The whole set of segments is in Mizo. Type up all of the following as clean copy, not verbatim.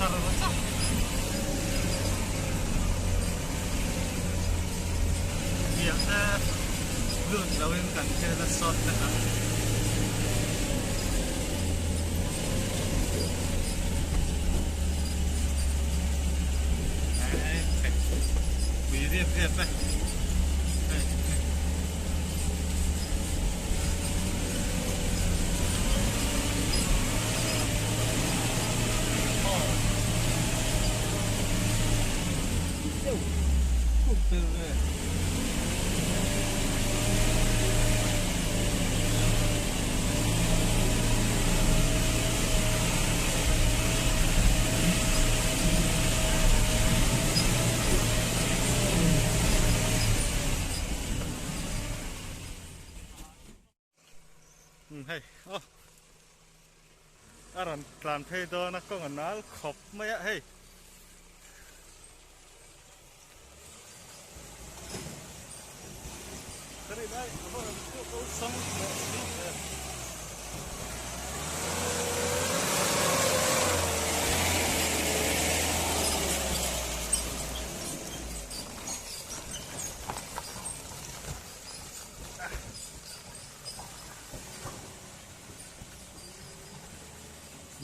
char char. Biate lut loin kan hel a sawt vek a. Pui riap riap e. Hei aw a rawn tlan phei dawn a kawng a nal khawp mai a hei.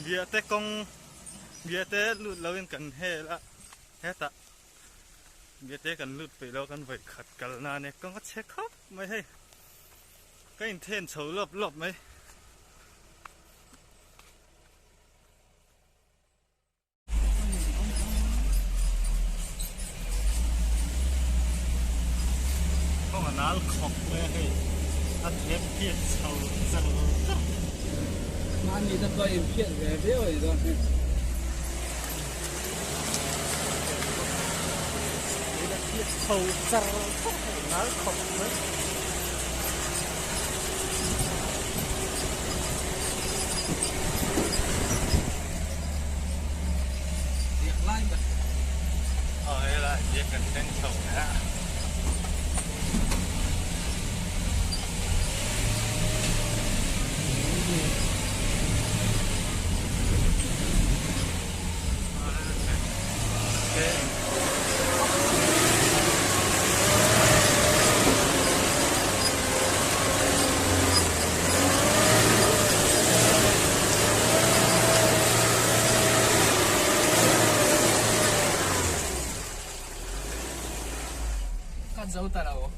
Biate kawng biate lut loin kan hel a hetah Biate kan lut peih lo kan vawi khat kal na ania kawng a chhe khawp mai hei ka inthen chho lawp lawp mai. Kawng a nal khawp mai a hei a thep phiat chho char char. Mahni te pawh inphiat ve viau a ni dawn hi. Chho char char hei nal khawp mai. Riak lai ber. Aw helai riak kan thleng chho leh a. Ka zo ta lo.